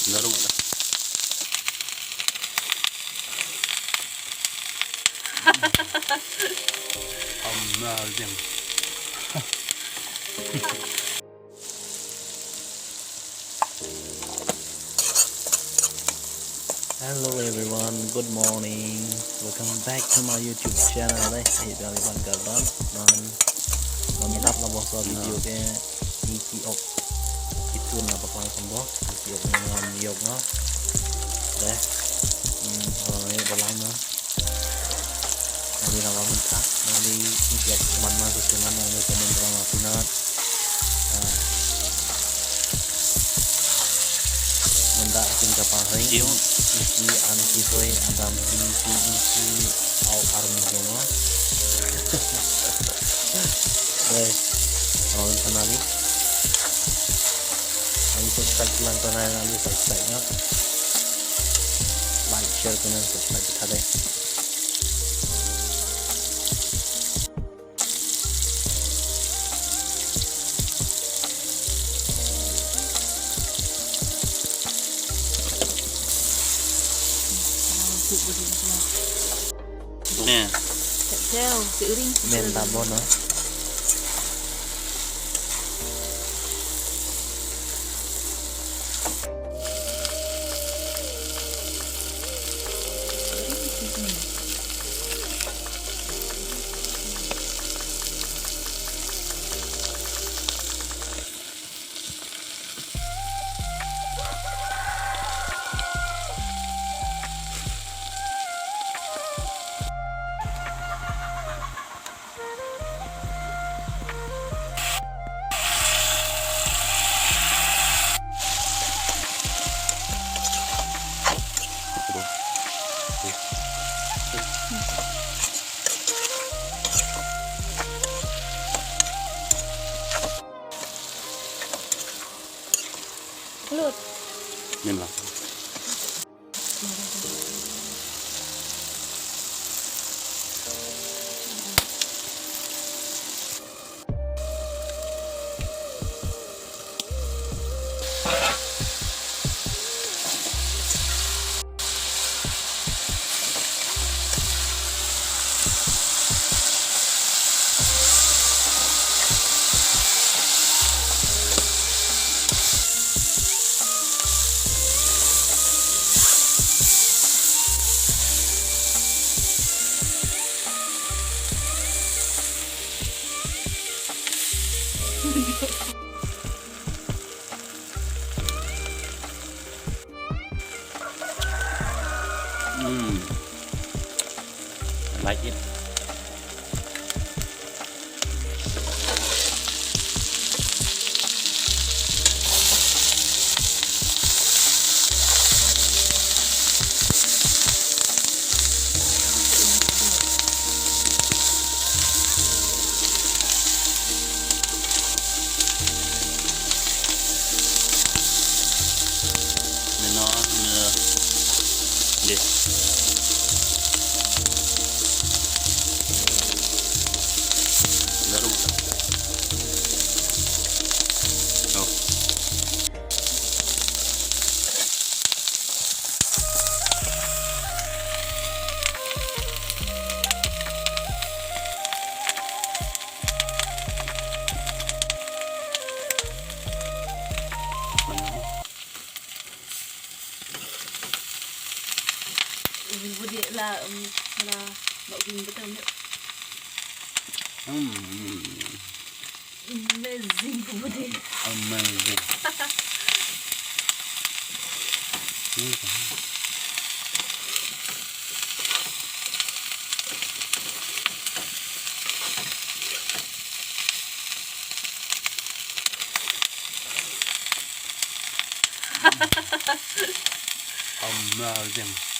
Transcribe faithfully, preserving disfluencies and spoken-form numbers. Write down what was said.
Darum ada. Amazing. Hello everyone, good morning. Welcome back to my YouTube channel. Eh, eh, dari Bang Gabon. Non, non tap la boso video ke isi ok. Itu na paklang kondo. Isi ok non yok no. Deh. Hmm, oh, ini balang no. Nangli nang bangun tha, nangli isi ok manma susunan, nangli komen dolang apinat. Ah. Munda asin kapahai. Iyo. Isi an kihoi, adam isi, isi au armu jongo. Guys, kalau sana ni, nangli subscribe lang, nangli subscribe na. Like, share, comment, subscribe kita deh. Nih. Kacau, seiring. Men tabon, no? Lut. Min lah. Mm. I like it. Meno, meno. Deh. Darum. Oh. Uvin budi la, um, la, la uvin betul. Hmm. Amazing ko budi. Amazing. Hmm. Amazing.